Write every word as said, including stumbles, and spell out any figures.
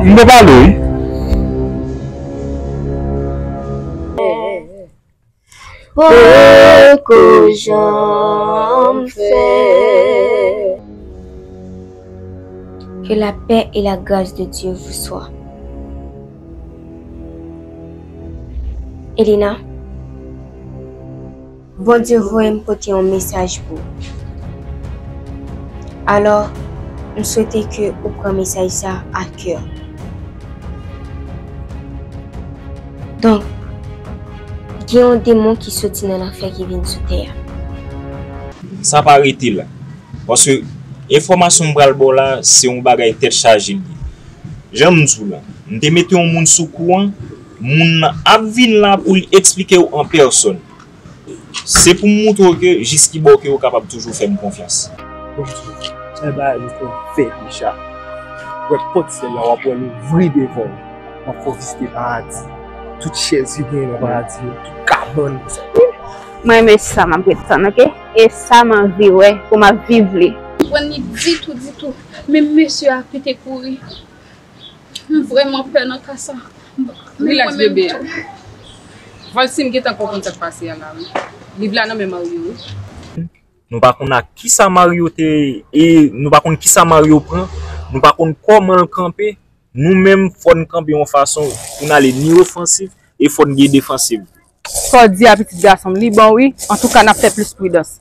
M te pale wi. Poko janm fè. Que la paix et la grâce de Dieu vous soient. Elina, Bondye voye m pote yon mesaj pou ou. Alò, m swete ke ou pran mesaj sa a kè. Donk, gen yon demon ki soti nan lanfè ki vin sou tè a. Sa pa rete la. Paske enfòmasyon m pral ba w la, se yon bagay tèt chaje l ye. Jan m di w la, m te mete yon moun sou kou an, moun nan ap vin la pou l eksplike w an pèsòn. Se pou m moutre w ke jis ki bò ke w kapab toujou fè m konfyans. Bondye, se yon bagay nou konn fè deja. Wè pòt syèl la, w ap wè l ouvri devan w. W ap fè w vizite paradi. Tout chèz ki genyen nan paradi yo, tout kabann. Mwen renmen sa m ap ret tann, oke? E sa m anvi wè pou m ap viv li. Konprann li ditou, ditou. Men mesye a pete kouri. M vrèman pè nan ka sa. Relax bebe. Valsim gentan konprann sa k pase a la wi. Liv la nan men Mario wi. Nou pa konn ak kisa Mario te e nou pa konn kisa Mario pran, nou pa konn kòman l kanpe. Nou menm fò n kanpe yon fason pou n ale ni ofansif e fò n gen defansif. Sa w di a pitit gason m, li bon wi. Antouka n ap fè plis pridans.